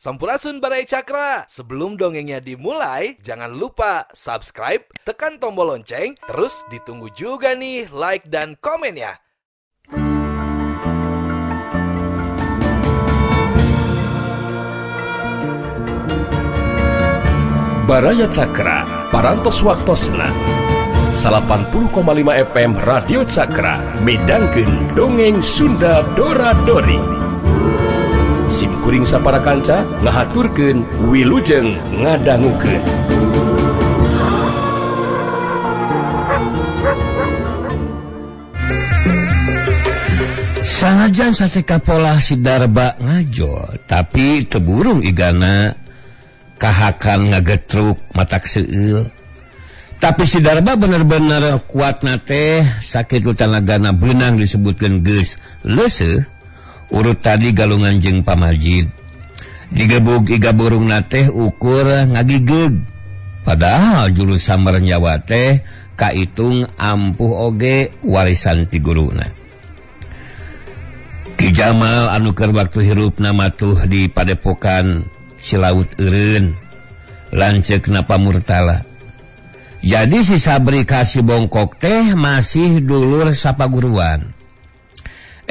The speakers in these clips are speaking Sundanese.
Sampurasun Baraya Cakra. Sebelum dongengnya dimulai, jangan lupa subscribe, tekan tombol lonceng, terus ditunggu juga nih like dan komen ya. Baraya Cakra, Parantos Waktosna 80,5 FM Radio Cakra midangkeun dongeng Sunda Dora Dori. Sim kuring sapara kanca ngahaturkeun wilujeng ngadangukeun. Sanajan sateka polah si Darba ngajo, tapi teburung igana kahakan ngagetruk matak seueul. Tapi si Darba bener-bener kuat nate sakitu tanagana beunang disebutkeun geus leuseuh. Urut tadi galungan jeung pamajid digebug iga burung nateh ukur ngagigeg, padahal jurus samar nyawa teh kaitung ampuh oge warisan ti guruna. Ki Jamal anu keur waktu hirupna matuh di padepokan Silaut Eureun lanceukna Pamurtala. Jadi si Sabri kasih bongkok teh masih dulur sapaguruan.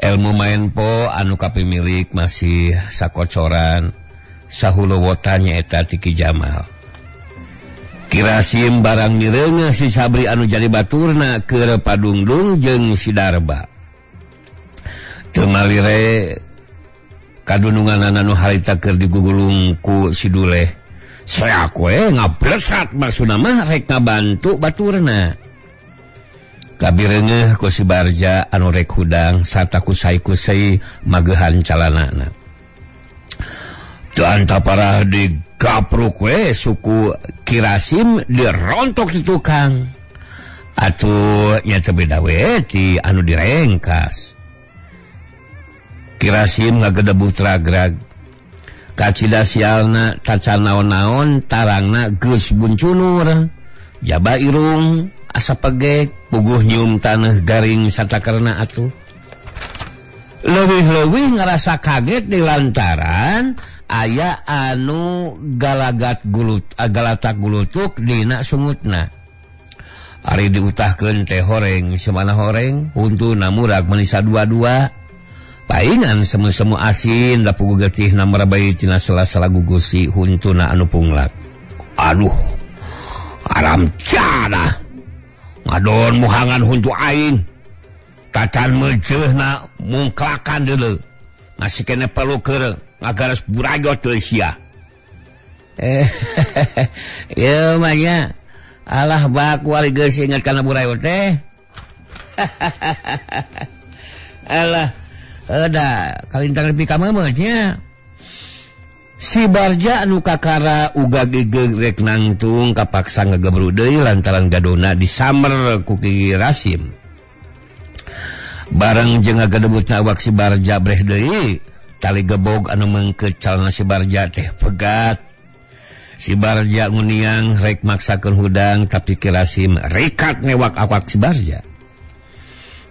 Ilmu main po anu kapimilik masih sakocoran sahulowotan nyaeta ti Ki Jamal. Kirasim barang mireungeun si Sabri anu jadi baturna keur padungdung jeung si Darba. Teu malire kadununganana anu harita keur digugulung ku si Duleh. Seak we ngablesat maksudna mah rek ngabantu baturna. Kabirengeuh ku si Barja anu rek hudang sarta kusai-kusai magehan calanana. Teu antaparah digapruk we suku Kirasim dirontok di tukang. Atuh nya teu beda we ti anu direngkas. Kirasim ngagedebuk tragrag. Kacida sialna tacan naon-naon tarangna geus buncunur. Jaba irung asa pegek puguh nyium tanah garing satakerna atuh. Leuwih-leuwih ngerasa kaget di lantaran aya anu galagat gulut galatak gulutuk dina sungutna. Ari diutahkeun teh horeng semana horeng huntuna murag manisa dua-dua. Paingan semu-semu asin da puguh getihna marabai tina sela-sela gugusi huntuna anu punglak. Aduh, aram cada. Ngadon muhangan huntu aing tacan meuceuhna mungklakan deuleu masih kene perlu keur ngagares burayot deui sia. Ieu mah nya alah bak wali geus inget kana burayot teh. Alah da kalintang nepi ka meumeut nya. Si Barja anu kakara uga gegeug rek nangtung kapaksa ngagebru deui lantaran gadona disamer ku Ki Rasim. Bareng jeung ngagedebutna awak si Barja breh deui, tali gebog anu meungkeut calana si Barja teh pegat. Si Barja nguniang rek maksakeun hudang tapi Ki Rasim rikat newak awak si Barja.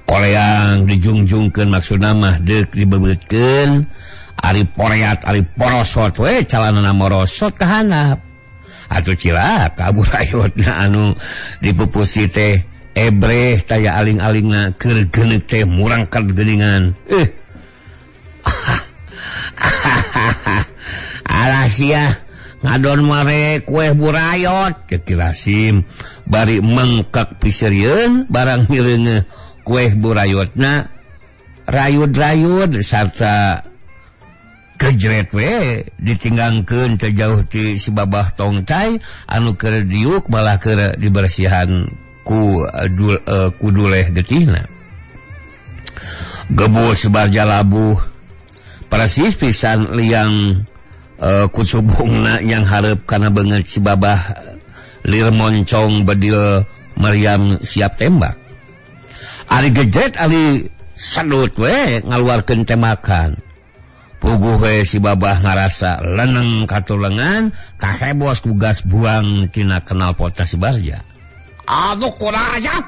Koleang dijungjungkeun maksudna mah deuk dibebeutkeun. Ari poreat ari porosot we calanana morosot ka handap. Atuh cilaka burayotna anu dipupusi teh ebreh taya aling-alingna keur geuneuk teh murangkat geuningan. Alah sia ngadon mare kueh burayot ceuk Ki Rasim bari mengkek piserieun barang mireungeuh kueh burayotna rayud-rayud sarta kejret we ditinggangkeun teu jauh ti si babah tongcai anu keur diuk malah keur dibersihan ku duleh getihna. Gebul si Barja labuh persis pisan liang kucubungna yang hareup kana beungeut si babah lir moncong bedil meriam siap tembak. Ari gejret ari sedut we ngaluarkeun tembakan. Puguh we si babah ngarasa leneng katulengan kahebos ku gas buang tina knalpot si Barja. Aduh kurang aja.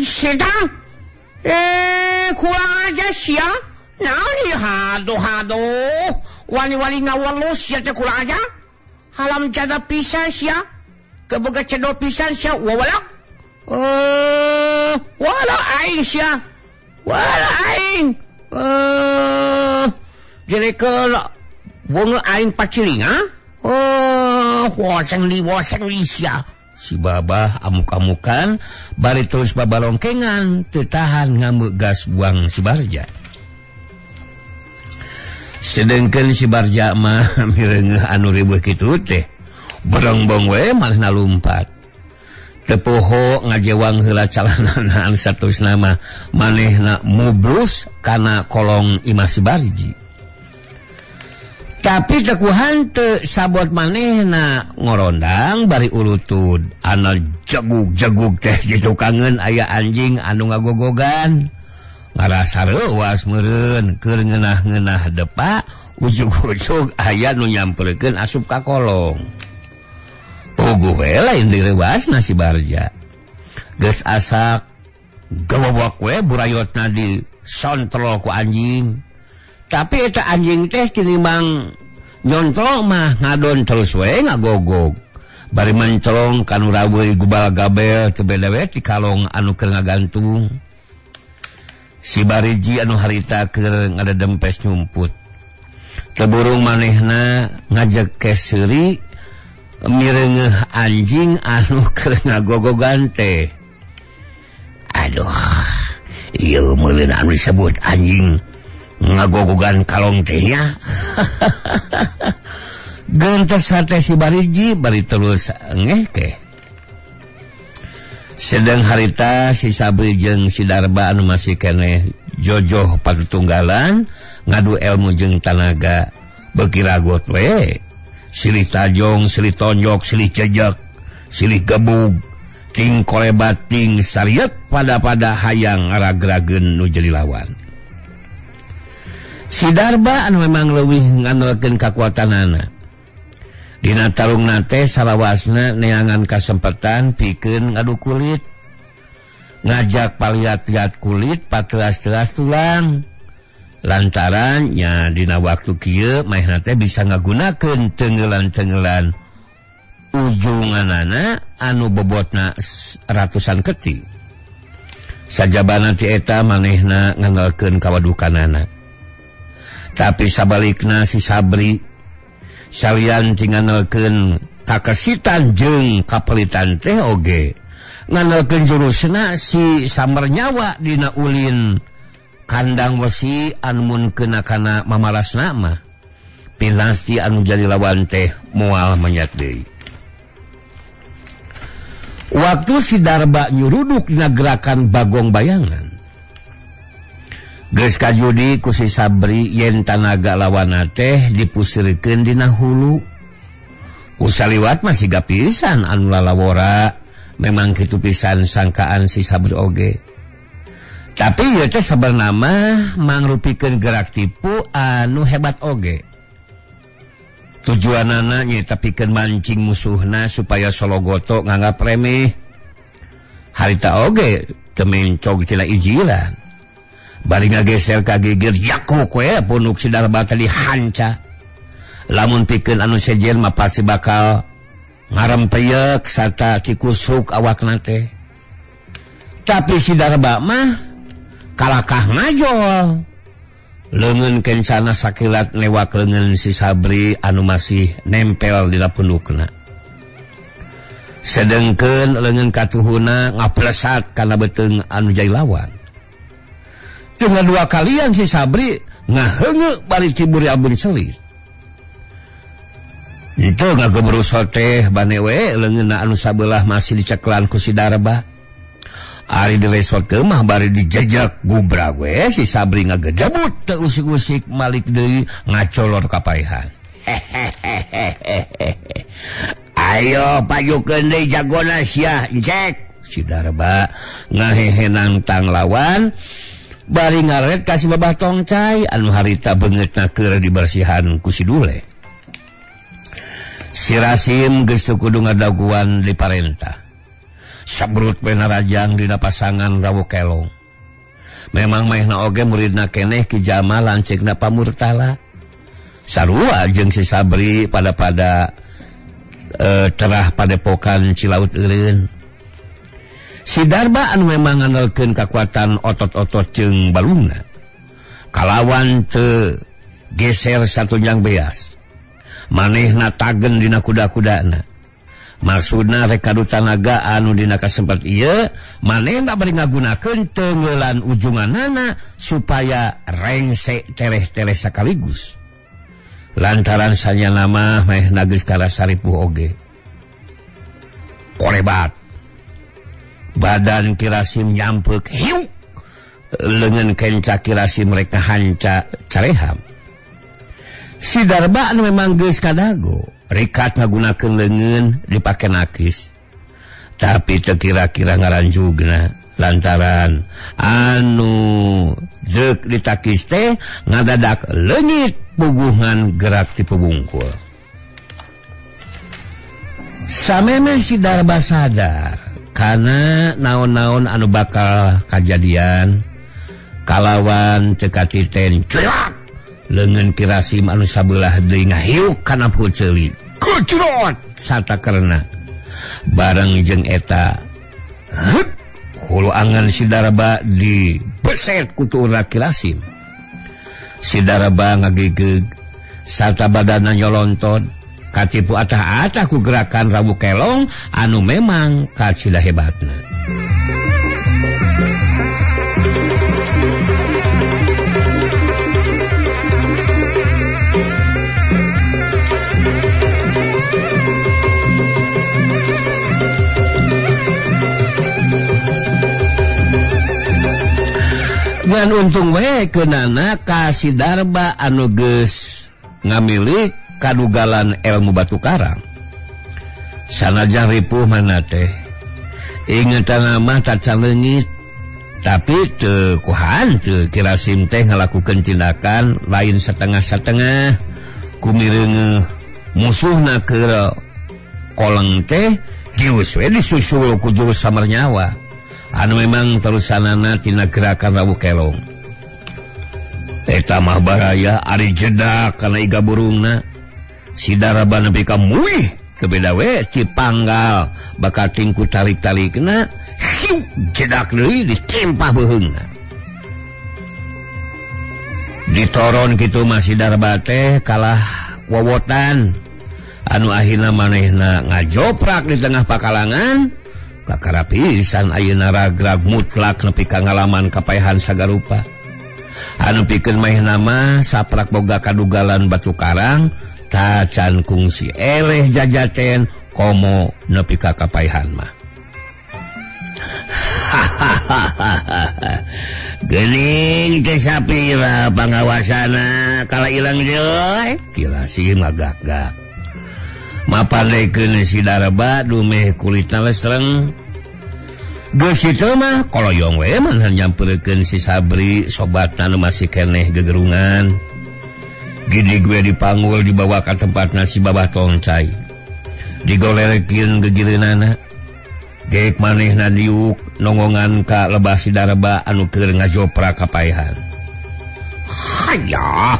Sedang. Kurang aja sia. Naon ieu haduh haduh. Wani-wani ngawalus sia teh kurang aja. Halam jada pisan sia. Keboga cedol pisan sia wawalak. Wala aing sia. Wala aing. Jeleke wonge aing pacilinga. Waseng li sia. Si babah amuk-amukan bari terus babalongkengan teu tahan ngambek gas buang si Barja. Sedengkeun si Barja mah mireungeuh anu riweuh kitu teh. Berengbong we manehna lumpat. Teu poho ngajewang heula calanana anu saterusna mah manehna mubrus kana kolong imah si Barji. Tapi tekuhan teu sabot manehna ngorondang bari ulutud ana jegug-jegug teh ditukangeun aya anjing anu ngagogogan ngarasa reuwas meureun keur ngeunah-ngeunah depa ujug-ujug aya nu nyamperkeun asup ka kolong. Puguh we lain direuwasna si Barja. Geus asak gawawak we burayotna di sontrol ku anjing. Tapi eta anjing teh tinimbang nyontrol mah ngadon terus we ngagogog. Bari mencolong kanu raweuy gubal gabel teu beda we ti kalong anu keur ngagantung. Si Bariji anu harita keur ngadedempes nyumput. Teburung manehna ngajekes seuri mireungeuh anjing anu keur ngagogogan teh. Aduh, ieu meureun anu disebut anjing ngagogogan kalong teh nya. Gentes hate si Bariji bari terus ngehke. Sedang harita si Sabri jeung si Darba anu masih keneh jojoh patutunggalan ngadu ilmu jeung tanaga beuki ragot we. Silih tajong, silih tonjok, silih jejek, silih gebug, ting kolebat ting sariet pada-pada hayang ngaragrageun nu jadi lawan. Si Darba anu memang leuwih ngandalkeun kakuatanana. Dina tarungna teh salawasna neangan kasempatan pikeun ngadu kulit. Ngajak paliat-liat kulit patelas-telas tulang. Lantaran nya dina waktu kieu manehna teh bisa ngagunakeun tenggelan-tenggelan ujunganana anu bobotna ratusan keti. Sajabana ti eta manehna ngandalkeun kawadukanana. Tapi sabalikna si Sabri salian ti ngandalkeun kakesitan jeung kapelitan teh oge ngandalkeun jurusna si samar nyawa dina ulin kandang wesi anu mun keuna kana mamalasna mah pinasti anu jadi lawan teh moal menyat deui. Waktu si Darba nyuruduk dina gerakan bagong bayangan geus kajudi ku si Sabri yen tanaga lawanna teh dipusirkeun dina hulu. Usaliwat masih gapisan anu lalawora memang kitu pisan sangkaan si Sabri oge. Tapi ieu teh sabenerna mah mangrupikeun gerak tipu anu hebat oge. Tujuanana nyaeta pikeun mancing musuhna supaya sologoto nganggap remeh. Harita oge teu mencog tina ijilan. Bari ngageser ka gigir jakuk we punuk si Darba tadi hanca. Lamun pikeun anu sejen mah pasti bakal ngarempeyek sarta tikusuk awakna teh. Tapi si Darba mah kalakah ngajol. Leungeun kencana sakilat lewak leungeun si Sabri anu masih nempel dina pundukna. Sedengkeun leungeun katuhuna ngaplesat kana beuteung anu jadi lawan. Tinggal dua kalian si Sabri ngaheungeu bari ciburi abun selit. Itu ngagemerusot teh bane we leungeunna anu sabelah masih diceklan ku si Darba. Ari diresot ke mah bari dijejak gubra we si Sabri ngagejebut teu usik-usik malik deui ngacolor ka paehan. Ayo pajukeun deui jagona sia cek. Si Darba ngahehenang tang lawan bari ngaret ka si Babah Tongcai anu harita beungeutna keur dibersihan ku si Dule. Si Rasim geus teu kudu ngadaguan diparentah. Sabrut penarajang dina pasangan rawo kelong. Memang maehna oge muridna keneh Ki Jamal lanceukna Pamurtala. Sarua jeung si Sabri pada terah padepokan Cilaut Eureun. Si Darba anu memang ngandalkeun kakuatan otot-otot jeung balungna. Kalawan teu geser satunjang beas. Manehna tagen dina kuda-kudana. Maksudna rek kadu tanaga anu dina kasempat ieu manehna bari ngagunakeun teunggeulan ujunganana supaya rengse tereh-tereh sakaligus. Lantaran sanyana mah manehna geus karasa ripuh oge. Korebat. Badan Kirasim nyampeuk hiuk. Leungeun kenca Kirasim rek hanca careham. Si Darba anu memang geus kadago. Rikat ngagunakeun leungeun dipake nakis. Tapi teu kira-kira ngaranjugna lantaran anu deuk ditakis teh ngadadak leungit puguhan gerak ti pubungkul. Sameme si Darba sadar kana naon-naon anu bakal kajadian kalawan teu katiten celak leungeun Kirasim anu sabelah deui ngahiuk kana puceuli. Kucrot sarta karena bareng jeung eta hulu angan si Darba di beset ku tuurna Kirasim. Si Darba ngagegeg sarta badana nyolonton katipu atah-atah ku gerakan Rabu Kelong anu memang kacida hebatna. Ngan untung we keunana ka si Darba anu geus ngamilik kadugalan ilmu batu karang. Sanajan ripuh mana teh ingetan mah tacan leungit, tapi teu kuhan teu Kirasim teh ngalakukeun tindakan lain setengah-setengah kumireungeuh musuhna keur koleng teh geus we disusul ku jurus samernyawa anu memang terusanana tina gerakan Rabu Kelong. Eta mah baraya ari jedak kana iga burungna. Si Darba nepi ka muih kebeda we ti panggal bakal tingku tarik-tarikna hiu jedak deui ditempah beuheungna. Ditoron kitu mah si Darba teh kalah wowotan anu akhirna manehna ngajoprak di tengah pakalangan. Kakara pisan ayeuna ragrag mutlak nepi ka ngalaman kapaehan sagarupa. Anu pikeun manehna mah saprak boga kadugalan batu karang tacan kungsi eleh jajaten komo nepi ka kapaehan mah. Geuning teh sapira pangawasana kala ilang deui. Kirasim ngagak-gak. Mapandekeun si Darba dumeh kulitna lestreng. Geus kitu mah koloyong we mah nyamperkeun si Sabri sobatna nu masih keneh gegerungan. Gidig we dipanggul dibawa ka tempatna si Babah Tongcai. Digolerekeun gegireunana. Geek manehna diuk nongongan ka lebah si Darba anu keur ngajoprak kapaehan. Hayah,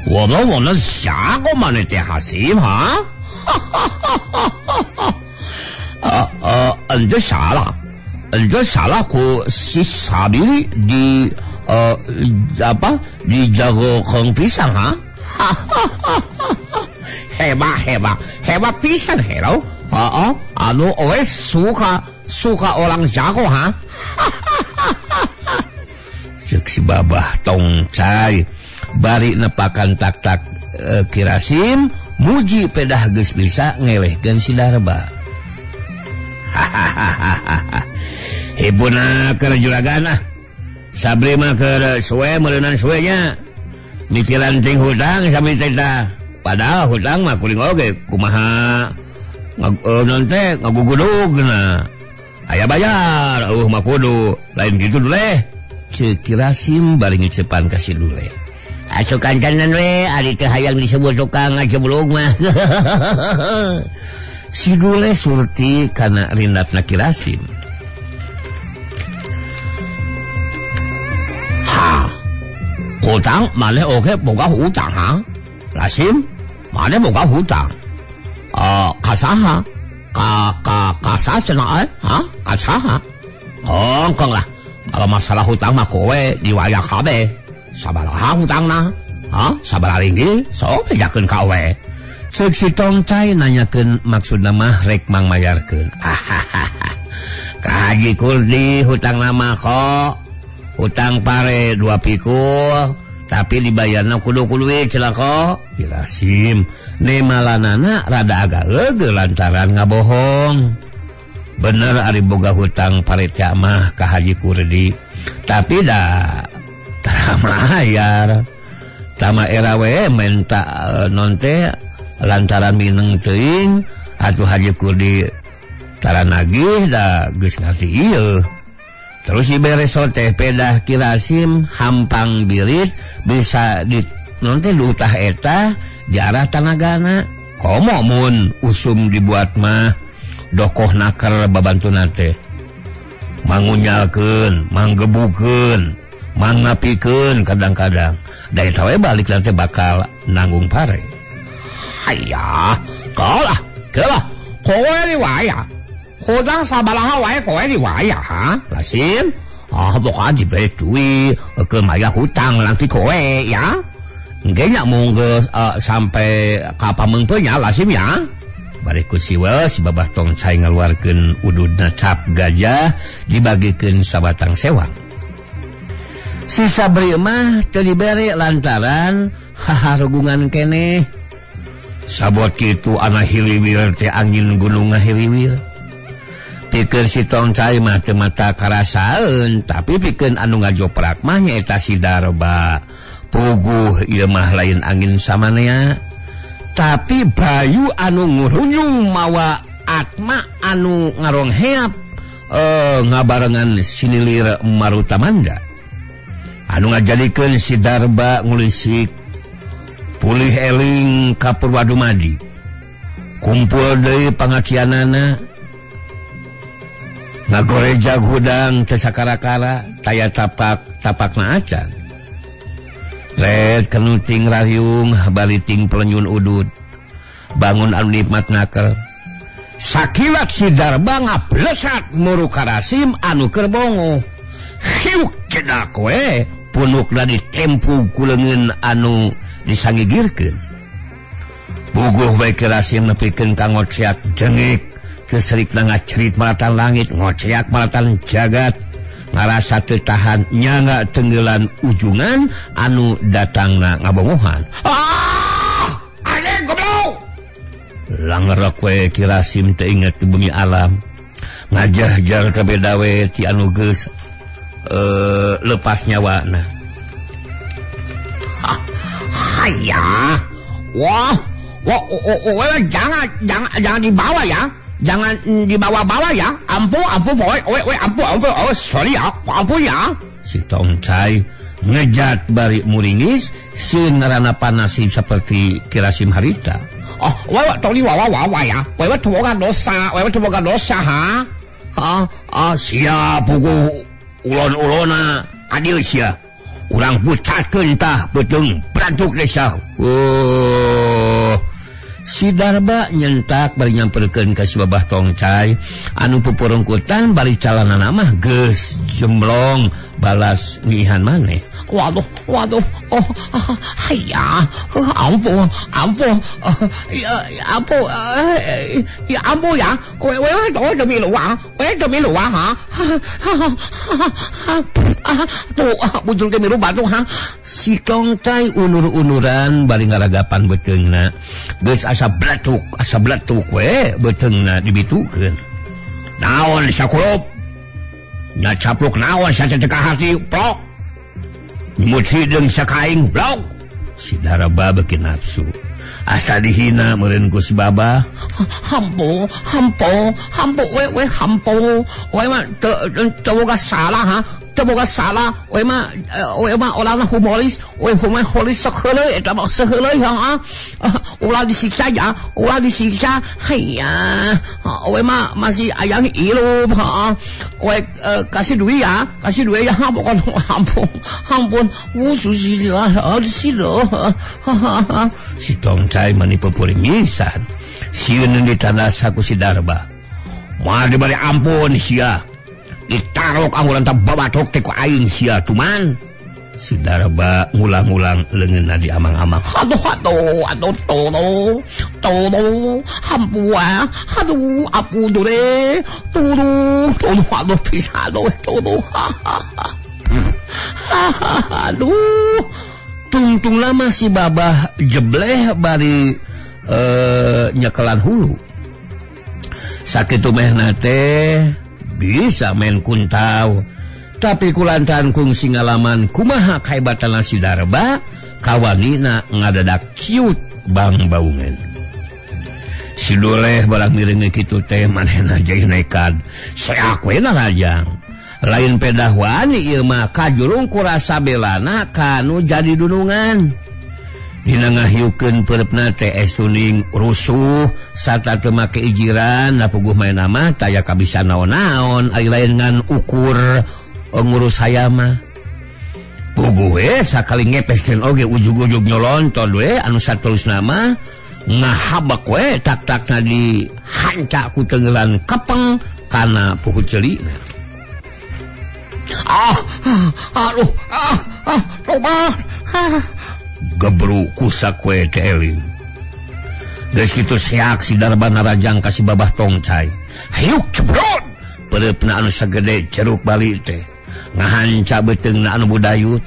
wono-wono jago maneh teh Hasim ha? Ente salah. Ente salah ku si Sabri di apa di jago keng pisang ha? Hebat hebat hebat pisan hero. Anu oe suka orang jago ha? Cek si Babah Tongcai bari nepakan tak-tak Kirasim muji pedah geus bisa ngelehkeun si Darba. Hibuna keur juragan ah. Sabri mah keur suwe meureunan suwe nya. Mikiran ting hutang sami teh tah. Padahal hutang mah kuring oge kumaha non teh ngagugudugna. Aya bayar eueuh mah kudu lain kitu duleh. Ceuk Kirasim bari ngecepan ka si Duleh. Asup kancanan we ari teu hayang disebut tukang ngajeblug mah. Si Duleh surti kana rindatna Kirasim. Ha. Hutang maneh oge boga hutang ha? Lasim mana boga hutang kasaha ka ka kasaha cenah ha kasaha ongkong lah kalau masalah hutang mah kowe diwaya kabeh sabaraha hutangna ha sabaraha ringgit sok bejakeun ka we. Ceuk si Tongcai nanyakeun maksudna mah rek mangmayarkeun. Ka Haji Kurdi hutang nama kok hutang pare 2 pikul tapi dibayarna kudu ku duit cenah kok. Kirasim nemalanana rada agak eueuh lantaran ngabohong. Bener ari boga hutang pare teh mah ka Haji Kurdi tapi da tara mayar. Tama era we menta non teh lantaran mineng teuing atuh Haji Kurdi tara nagih da geus ngarti ieu. Terus dibereso teh pedah Kirasim hampang birit bisa di non teh diutah eta jarah tanagana. Komo mun usum dibuat mah dokoh naker babantuna teh mangunyalkeun, manggebukeun, mangnapikeun kadang-kadang. Da eta we balik nanti bakal nanggung pare. Hayah, kalah, kalah, kowe riwaya. Hutang sabaraha wae kowe riwaya ha? Lasim, ah boka dibere duit ke maya hutang nanti kowe ya. Engke nya mung geus sampai ka pameungpeun nya Lasim ya. Bari ku siwa si Babah Tongcai ngaluarkeun ududna cap gajah dibagikeun sabatang sewang. Si Sabri mah teu dibere lantaran haharugungan keneh. Sabot kitu ana hiliwir teh angin gunung ngahiliwir. Pikeun si Tongcai mah teu mata karasaeun, tapi pikeun anu ngajoprak mah nyaeta si Darba. Puguh ieu mah lain angin samanea, tapi bayu anu ngurunyung mawa atma anu ngarongheap ngabarengan sinilir Marutamanda. Anu ngajadikeun si Darba ngulisik pulih eling ka Purwadumadi. Kumpul deui pangacianana ngagorejag hudang teu sakara-kara taya tapak tapakna acan. Red kenuting rariung baliting pelenyun udud bangun anu nikmat naker. Sakilat si Darba ngablesat muru Karasim anu keur bongo. Hiuk cedak we punukna ditempu ku leungeun anu disangigirkeun. Buguh bae Kirasim nepikeun ka ngoceak jengik teu serikna ngacerit maratan langit ngoceak maratan jagat. Ngarasa teu tahan nyangga tenggelan ujungan anu datangna ngabongohan. Ah! Aneh goblok! Langerok we Kirasim teu inget ke bumi alam. Ngajahjar kabeh dawe ti anu geus lepas nyawana. Hayah. Wah, wah, oh, jangan dibawa ya. Jangan dibawa-bawa ya. Ampun, ampun, oi, ampun, ampun, oh, sorry ya, ampun ya. Si Tongcai ngejat bari muringis, si ngarana panasi seperti Kirasim harita. Oh, wah, toli wah, wah, wah ya. Wah, teboga dosa, wah, teboga dosa ha. Ha, ah, siap pugu ulon-ulona adil sia. Urang pucatkeun tah beuteung berantuk desa. Oh. Si Darba nyentak bari nyamperkeun ka si Babah Tongcai anu pupurungkutan bari calanana mah geus jemblong balas ngihan maneh. Waduh, waduh, oh, hayah, ampun, ampun, ya ampun, ya ampun ya, we we demi luang, we demi luang ha, tuh bujul ke milu batu ha. Si Tongcai unur-unuran bari ngaragapan beuteungna, geus asa bletuk we beuteungna dibitukeun. Naon sakulop? Nya capluk naon saceceka hati plok. Nyemut hideung sakaing blok. Si Darba beuki nafsu. Asa dihina meureun ku si Babah. Hampo, hampo, hampo we we hampo. We mah teu boga salah ha. teu boga salah we mah orangna humoris we humoris sok heureuy eta mah seheureuy ha ulah disiksa ya ulah disiksa haiya we mah masih ayang hirup ha we kasih duit ya pokoknya ampun si Tongcai mani pepuringisan sieun ditandasa ku si Darba moal dibari ampun sia ditarok anggulan ta babatok teh ku aing sia cuman si Darba ngulang-ngulang leungeunna di amang-amang aduh aduh tolong tolong hampua aduh apu dure tolong tolong aduh pisah tolong aduh tungtung lama si babah jebleh bari nyekelan hulu sakitu mehna teh bisa main kuntau tapi kulantaran kungsi ngalaman kumaha kahebatana si Darba kawanina ngadadak ciut bang baungan si Doleh barang mirengi kitu teh manehna jadi nekat seak we narajang lain pedah wani ieu mah kajurung kurasa belana kanu jadi dunungan dina ngahiukeun peureupna teh estuning rusuh sarta teu make ijiran napuguh maena mah taya kabisa naon-naon ari lain ngan ukur ngurus saya mah puguh we sakali ngepeskeun oge ujug-ujug nyolonton we anu saterusna mah ngahabak we tak-takna di hanca ku tenggelan kepeng kana puhu ceulina. Ah, aduh, ah, tobat, ah. Gebru kusak we teh eling. Geus kitu seak si Darba narajang ka si babah Tongcai. Hayuk cebrot. Peureupna anu sagede ceruk bali teh. Ngahanca beuteungna anu budayut.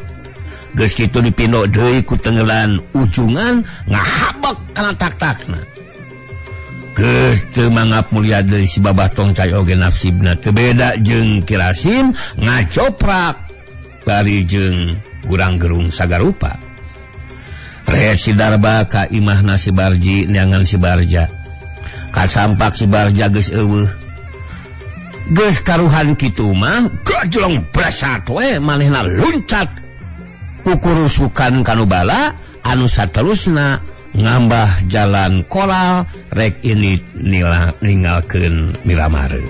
Geus kitu dipindo deui ku tenggelan ujungan ngahabak kana tak-takna. Geus teu mangap mulia deui si babah Tongcai oge nasibna teu beda jeung Kirasim ngacoprak bari jeung gurang-gerung sagarupa. Rehet si Darba ka imahna si Barji neangan si Barja. Kasampak si Barja geus eueuh. Geus karuhan kitu mah gajlong bresat we manehna luncat kukurusukan kanu bala anu saterusna ngambah jalan kolal rek ini ninggalkeun Miramare.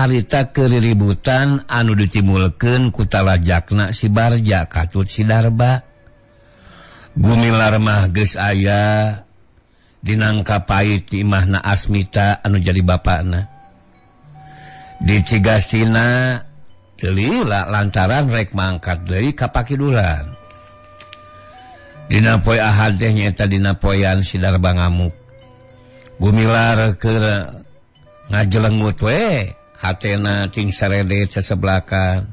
Harita keriributan anu ditimulkeun ku talajakna si Barja katut si Darba. Gumilar mah geus aya dinangka pait ti imahna Asmita anu jadi bapakna. Di Cigastina teu lila lantaran rek mangkat deui ka Pakidulan. Dina poe Ahad teh nyaeta dina poean si Darba ngamuk. Gumilar keur ngajelengut we hatena ting saredet sesebelakan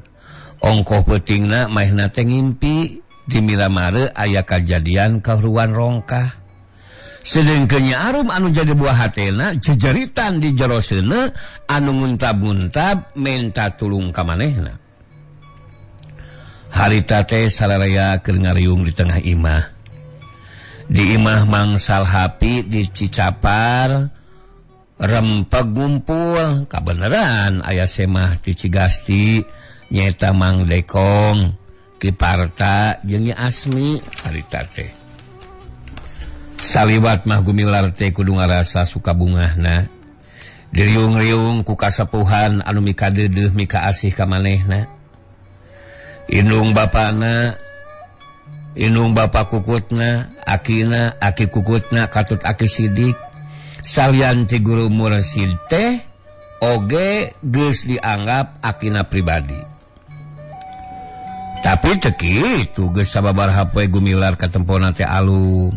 ongkoh peutingna maehna teh ngimpi di Miramare aya kajadian kahuruan rongkah sedengkeun Nyi Arum anu jadi buah hatena jejeritan di jero seuneu anu muntab-muntab menta tulung ka manehna. Harita teh sararea keur ngariung di tengah imah. Di imah Mang Salhapi di Cicapar rempeg ngumpul kabeneran aya semah ti Cigasti nyaeta Mang Dekong Ki Parta jeung Nyi Asmi harita teh. Saliwat mah Gumilar teh kudu ngarasa suka bungahna. Diriung-riung ku kasepuhan anu mikadeudeuh mika asih ka manehna. Indung bapana, indung bapa kukutna, akina, aki kukutna, katut aki sidik. Salian ti guru mursid teh oge geus dianggap akina pribadi. Tapi teu kitu geus sababaraha poe Gumilar katempona teh alum,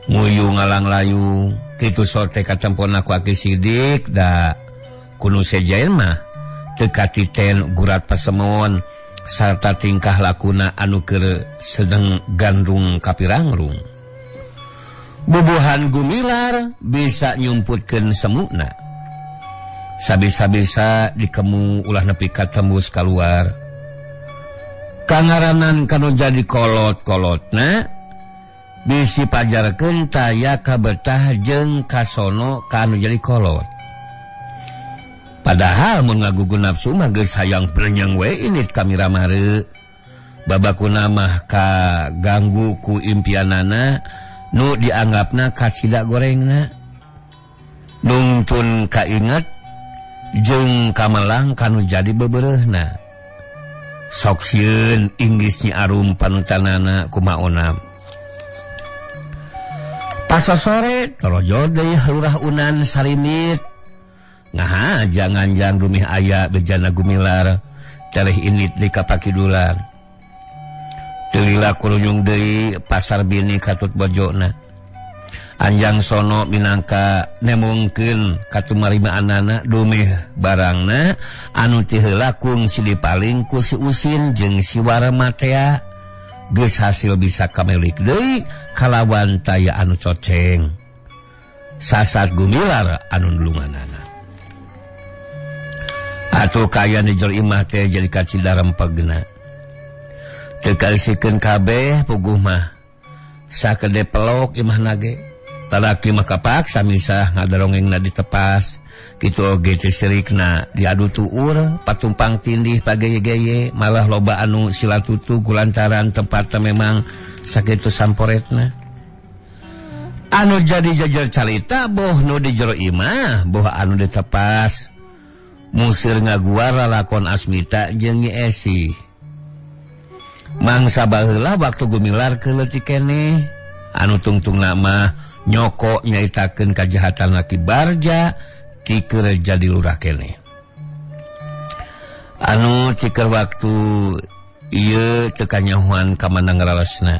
nguyu ngalanglayung, kitu sote katempona ku aki sidik da kunu sejain mah teu katiten gurat pasemon sarta tingkah lakuna anu keur sedeng gandrung kapirangrung. Bubuhan Gumilar bisa nyumputkeun semukna. Sabisa-bisa dikemu ulah nepi ka tembus kaluar. Kangaranan kanu jadi kolot-kolotna bisi pajarkeun taya kabetah jeung kasono kanu jadi kolot. Padahal mun ngagugu nafsu mah geus hayang brenyeng we init ka miramare. Babakuna mah kaganggu ku impianana nu dianggapna kacida gorengna. Nungtun kainget jeung kamelang kanu jadi bebereuhna. Sok sieun inggis Nyi Arum panutanana kumaonam. Pasasore torojol deui Lurah Unan sarimit. Ngaha jangan-jangan rumih aya bejana Gumilar tereh init di kapakidulan. Teu lila kurunyung deui pasar bini katut bojona. Anjang sono minangka nemongkeun katumarimaanana dumeh barangna anu ti heula kungsi dipaling ku si Usin jeung si Warma tea. Geus hasil bisa kamelik deui kalawan taya anu coceng. Sasat Gumilar anu nulunganana. Atuh kaayaan di jero imah teh jadi kacida rempegna. Teu kaisikeun kabeh puguh mah. Sakede pelok imahna ge. Lalaki mah kapaksa misah ngadarongengna ditepas. Kitu oge teh sirikna diadu tuur, patumpang tindih pageye-geye, malah loba anu silatutu gulantaran tempatna memang sakitu samporetna. Anu jadi jajar carita boh nu di jero imah, boh anu ditepas. Musir ngaguar lalakon Asmita jeung Nyi Esi. Mangsa baheula waktu Gumilar keur leutik keneh, anu tungtungna mah nyoko nyaitakeun kajahatan laki Barja ti keur jadi lurah keneh. Anu cikeur waktu ieu teu kanyahoan ka mana ngaralesna.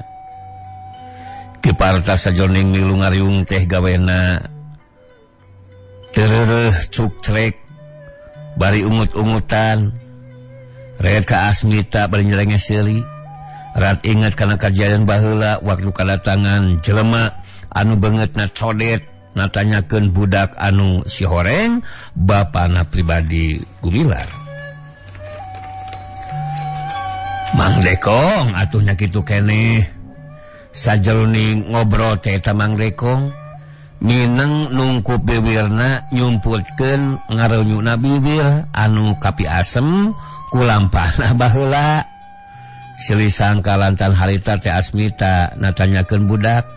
Ki Parta sajoning milu ngariung teh gawena teu cukcrek bari ungut-ungutan. Red ka Asmita bari nyerenge seuri. Rat inget kana kajadian baheula waktu kadatangan jelema anu beungeutna codet natanyakeun budak anu si horeng bapana pribadi Gumilar. Mang Dekong atuh nya kitu keneh. Sajeroning ngobrol teh eta Mang Dekong mineng nungkup bibirna nyumputkeun ngarenyuna bibir anu kapi asem ku lampahna baheula. Silih sangka lantan harita teh Asmita natanyakeun budak.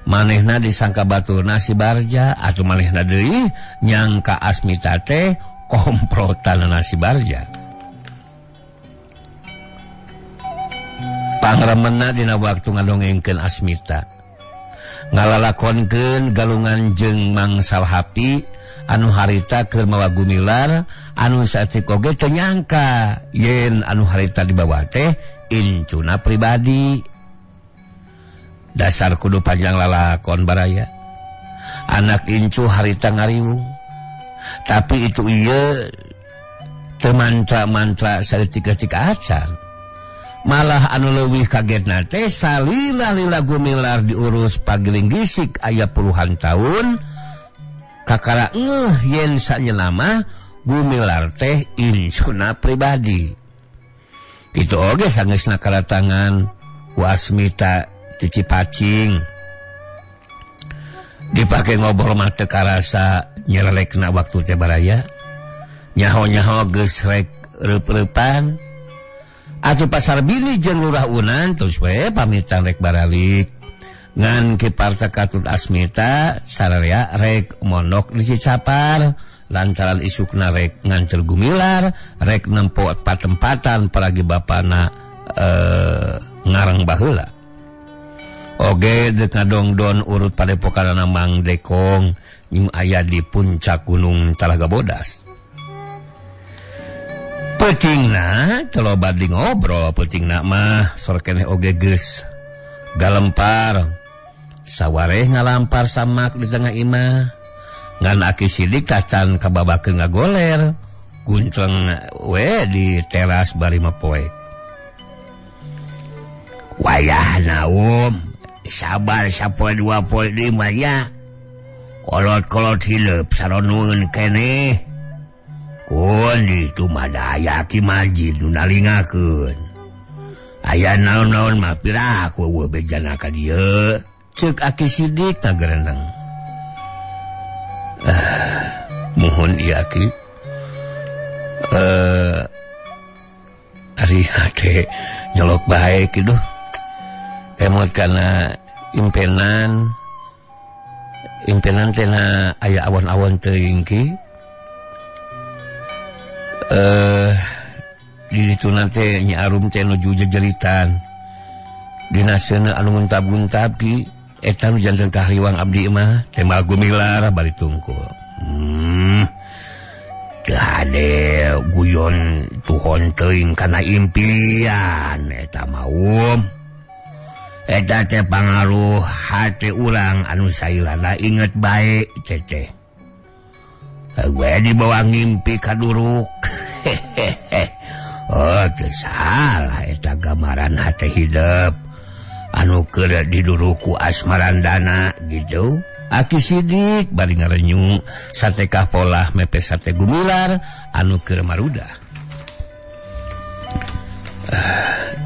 Manehna disangka baturna si Barja atuh manehna deui nyangka Asmita teh komplotanna si Barja. Pangremenna dina waktu ngadongengkeun Asmita. Ngalalakonkeun galungan jeung Mang Salhapi anu harita keur mawa Gumilar anu saeutik oge teu nyangka yen anu harita dibawa teh incuna pribadi. Dasar kudu panjang lalakon baraya. Anak incu harita ngariung. Tapi itu ieu teu mantra-mantra saeutik-eutik acan. Malah anu leuwih kagetna teh salila-lila Gumilar diurus pagiling gisik aya puluhan tahun kakara ngeuh yen sanyana mah Gumilar teh incuna pribadi. Kitu oge sangeusna karatangan ku Asmita ti Cipacing. Dipake ngobrol mah teu karasa nyelelekna waktu teh baraya. Nyaho-nyaho geus rek reup-reupan. Atuh Pasar Bini jeung Lurah Unan terus we pamitan rek baralik. Ngan Ki Parta Katut Asmita sararea rek mondok di Cicapar lantaran isukna rek ngancer gumilar rek nempo patempatan paragi bapana ngarang baheula. Oge deuk ngadongdon urut padepokanana Mang Dekong nu aya di puncak Gunung Talaga Bodas. Peutingna teu loba di ngobrol, peutingna mah sore keneh oge geus galempar. Sawareh ngalampar samak di tengah imah. Ngan Aki Sidik tacan kababakeun ngagoler, guntreng we di teras bari mapoek. Wayahna sabar sapoe dua poe deui mah nya. Kolot-kolot hileup saronueun keneh. Kun ditu mah da aya Ki Majid nu nalingakeun. Aya naon-naon mah piraku eueuh bejana ka dieu. Ceuk Aki Sidik ngagereneng. Muhun ieu Aki. Ari hate nyolok bae kitu. Emot kana impenan. Impenan teh na aya awan-awan teuing ki. Di ditu teh Nyi Arum teh nuju jejeritan. Dina seuneu anu nguntab-guntab ki eta nu janten kahriwang abdi mah teh mal gumilar bari tungkul. Teu hade guyon tuhon teuing kana impian eta mah Eta teh pangaruh hate urang anu sailana inget bae teteh. Gue dibawa ngimpi kaduruk. Oh, teu salah eta gambaran hate hidup anu keur diduruku asmarandana gitu. Aki Sidik bari ngarenyu satekah polah mepes sate gumilar anu keur marudah.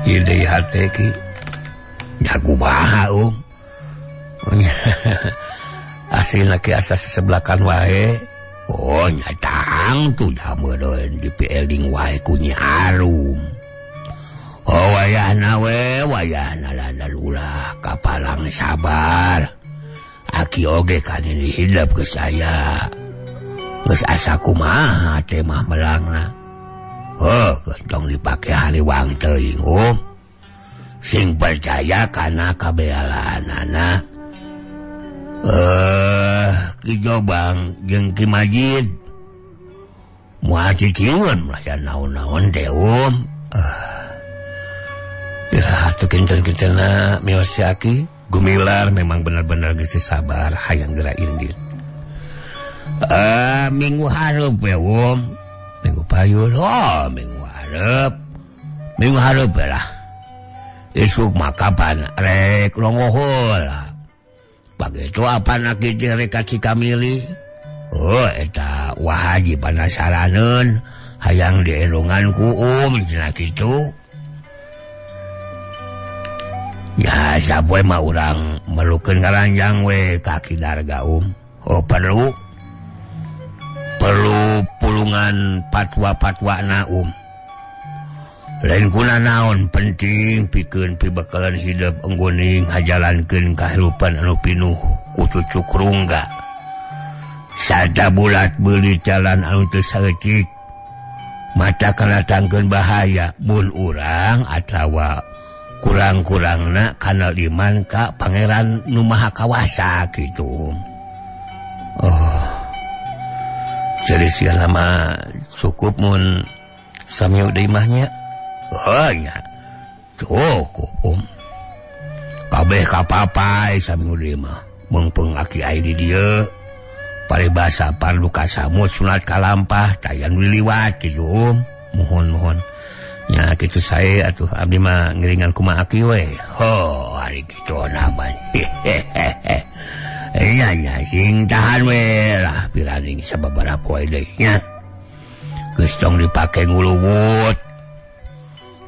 Ieu deui hate ki. Ya kumaha Aslina ki asa sesebelakan wae. Oh nyatang tuh dah meureun di PLing wae ku Nyi Arum. Oh wayahna we wayahna ladal ulah kapalang sabar. Aki oge kan ini hidup geus aya. Geus asa kumaha teh mah melangna. Oh tong dipake hariwang teuing Sing percaya kana kabealanana. Ki Jobang jeung Ki Majid. Moal cicingkeun lah ya naon-naon teh Iraha atuh kinten-kintenna mios si Aki. Gumilar memang benar-benar geus sabar hayang geura indit. Minggu hareup we Minggu payun. Oh, minggu hareup. Minggu hareup we lah. Isuk mah kapan rek longohol. Begitu apa nak rek ka Cikamili. Oh eta Wa Haji panasaraneun hayang dielongan ku cenah kitu. Ya sapoe mah urang melukeun karanjang we ka Ki Darga Oh perlu pulungan patwa-patwana Lain kuna naon penting pikeun pibekalan hidup engguning hajalankeun kahirupan anu pinuh ku cucuk rungga. Sada bulat beuli jalan anu teu saeutik. Mata kalatangkeun bahaya mun urang atawa kurang-kurangna kana iman ka pangeran nu maha kawasa kitu. Oh. Jadi sia mah cukup mun sami deui mah nya. Oh nya. Cukup Kabeh kapapai sami deui mah. Meungpeung aki ai di dieu. Paribasa parlu kasamut sunat kalampah tayan diliwat kitu Muhun-muhun. Nya kitu sae atuh abdi mah ngiringan kumaha aki we. Ho, ari kitu naman. Iya nya sing tahan we lah piraning sababaraha poe deui nya. Geus tong dipake nguluwut.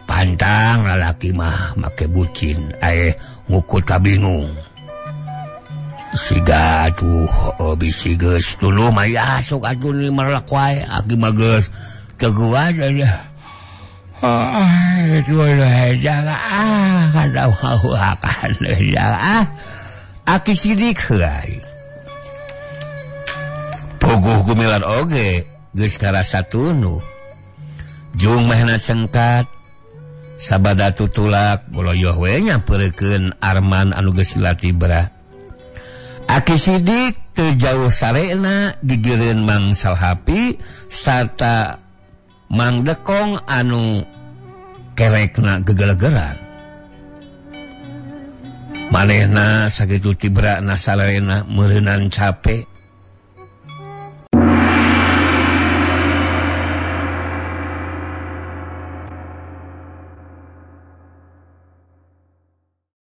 Pantang lalaki mah make bucin ae ngukut kabingung. Siga atuh bisi geus tuluh mah asup atuh ni marlak wae aki mah geus teu kuat aja. Aki Sidik heai. Puguh Gumilar oge geus karasa tunduh. Jung mehna cengkat sabada tutulak boloyoh we nyampeurekeun Arman anu geus latibra. Aki Sidik teu jauh sarena gigireun Mang Salhapi sarta Mang Dekong anu kerekna gegelegeran. Manehna sakitu tibrana salerena meureunan capek.